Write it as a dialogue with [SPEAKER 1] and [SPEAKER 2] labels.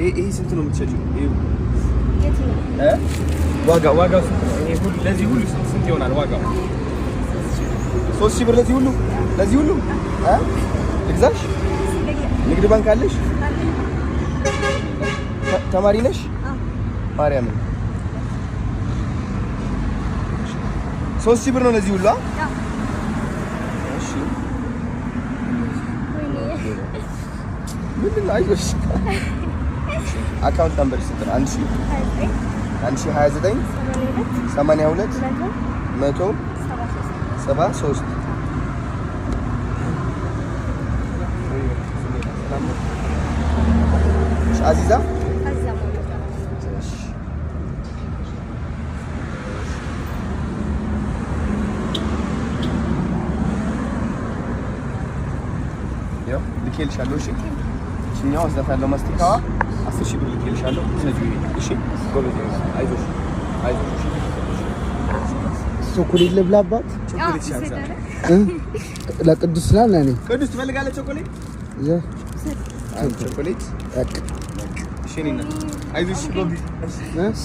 [SPEAKER 1] ይሄ ስንት ነው የምትሸጪው? ይሄ ዋጋው ስንት ነው? ይሄ ሁሉ ለዚህ ሁሉ ስንት ይሆናል ዋጋው? 3000 ብር ለዚህ ሁሉ፣ ለዚህ ሁሉ እ ልግዛሽ? ንግድ ባንክ አለሽ? ተማሪ ነሽ? ማርያምን 3000 ብር ነው ለዚህ ሁሉ። እሺ ምንድን ነው? አይዞሽ። Account number ስንት ነው? 1000 1029 82 173። አዚዛ፣ ያው ልኬልሻለሁ። እሺ እቺኛው ወስዳታለሁ። ማስቲካዋ 10,000 ብር ልኬልሻለሁ። ስለዚህ እሺ ጎበዝ፣ አይዞሽ አይዞሽ።
[SPEAKER 2] ቾኮሌት ልብላባት።
[SPEAKER 1] ቾኮሌት ሻንሳ
[SPEAKER 2] ለቅዱስ ስላለ እኔ
[SPEAKER 1] ቅዱስ ትፈልጋለህ ቾኮሌት? አንድ ቾኮሌት። እሺ እኔ እናት አይዞሽ ጎበዝ። እሺ።